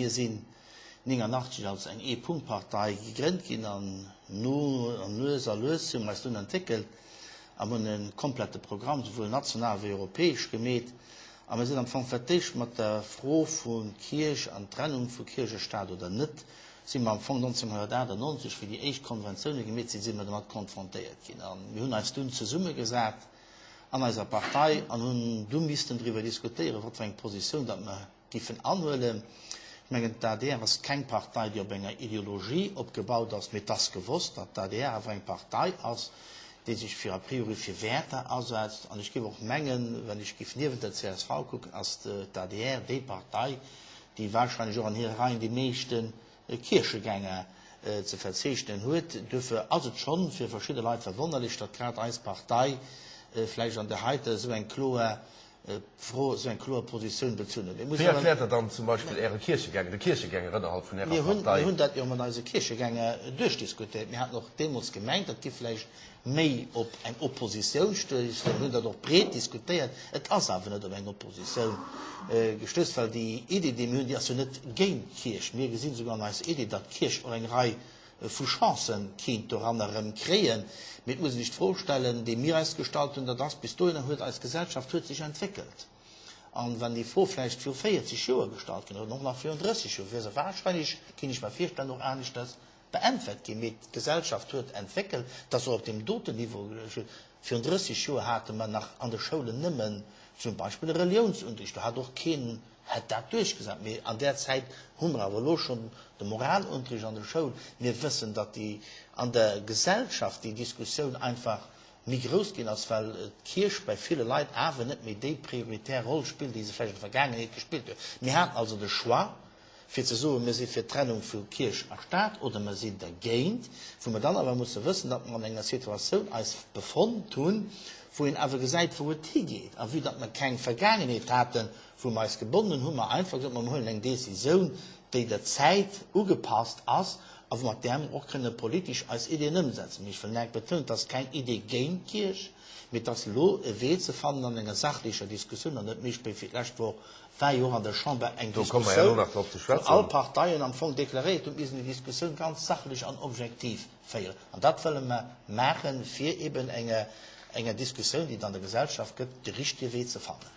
Mir sinn 89 als eng Ee-Punkt-Partei gegrënnt ginn an no an lues a lues hu mer eis dunn entwéckelt an hunn e komplette Programm, souwuel national wéi europäesch, gemeet. A mir sinn am Fong fir d'éischt mat der Fro vu Kierch an Trennung vu Kierch a Staat oder net, si mer am Fong 1998, wéi déi éischt Konventioune gemeet sinn, si mer domat konfrontéiert ginn. A mir hunn eis dunn zesummegesat an eiser Partei an hunn du missten driwwer diskutéieren, wat fir eng Positioun datt mer Giffen anhuelen. Ech mengen, d'ADR ass keng Partei, déi op enger Ideologie opgebaut ass, mee et ass gewosst, datt d'ADR awer eng Partei ass, déi sech fir a priori fir Wäerter asetzt. An ech géif och mengen, wann ech géif niewent der csv kucken, ass d'ADR déi Partei, déi wahrscheinlech och an hire Reien déi meeschte Kierchegänger ze verzeechnen huet. Duerfir ass et schonn fir verschidde Leit verwonnerlech, datt grad eis Partei vläicht an där heiter esou eng kloer Fro esou eng kloer Positioun bezunn huet. Wéi erkläert Der dann zum Beispill Äre Kierchegänger, de Kierchegänger ënnerhalb vun Ärer Partei? Mir hunn dat jo mat eise Kierchegänger duerchdiskutéiert. Mir haten och deemools gemengt, dat giff vläicht méi op eng Oppositioun stoussen. Mir hunn dat och breet diskutéiert. Et ass awer net op eng Oppositioun gestouss, well déi Iddi, déi mir hunn, déi ass jo net géint d'Kierch. Mir gesinn esouguer an eiser Iddi, datt d'Kierch och eng Rei vu Chancen kéint doranner erëm kréien. Mee et muss een sech d'Fro stellen, déi mir eis gestallt hunn, dat ass, bis dohinner huet eis Gesellschaft huet sech entwéckelt. An wann déi Fro vläicht viru 40 Joer gestallt ginn oder och nach virun 30 Joer, wier se wahrscheinlech, kéint ech mer virstellen, och aneschters beäntwert ginn. Mee d'Gesellschaft huet entwéckelt, et ass och op deem doten Niveau, virun 30 Joer hate mer nach an de Schoulen nëmmen zum Beispill e Reliounsunterricht, do hat och keen hätt dat duerchgesat. Mee an där Zäit hu mer awer elo schonn de Moralunterricht an der Schoul. Mir wëssen, datt déi an der Gesellschaft déi Diskussioun einfach méi grouss ginn ass, well d'Kierch bei ville Leit awer net méi déi prioritär Roll spillt, déi se vläicht an der Vergaangenheet gespillt huet. Mir haten also de Choix, fir ze soen, mir si fir d'Trennung vu Kierch a Staat oder mer sinn dergéint, wou mer dann awer musse wëssen, datt mer an enger Situatioun eis befonnt hunn, wou een awer gesäit, wou et higeet. A vue datt mer keng Vergaangenheet haten, wou mer eis gebonnen hunn, hu mer einfach gesot, mer huelen eng Décisioun, déi der Zäit ugepasst ass a wou mat där mer och kënne politesch eis Iddien ëmsetzen. Mee ech wëll nach betonen, et ass keng Idee géint d'Kierch, mee et ass elo e Wee ze fannen an enger sachlecher Diskussioun an net méi spéit wéi d'lescht Woch war jo och an der Chamber eng Diskussioun, wou all Parteien am Fong deklaréiert hunn, mir missten déi Diskussioun ganz sachlech an objektiv féieren. An dat wëlle mer maachen, fir eben enger Diskussioun, déi et an der Gesellschaft gëtt, de richtege Wee ze fannen.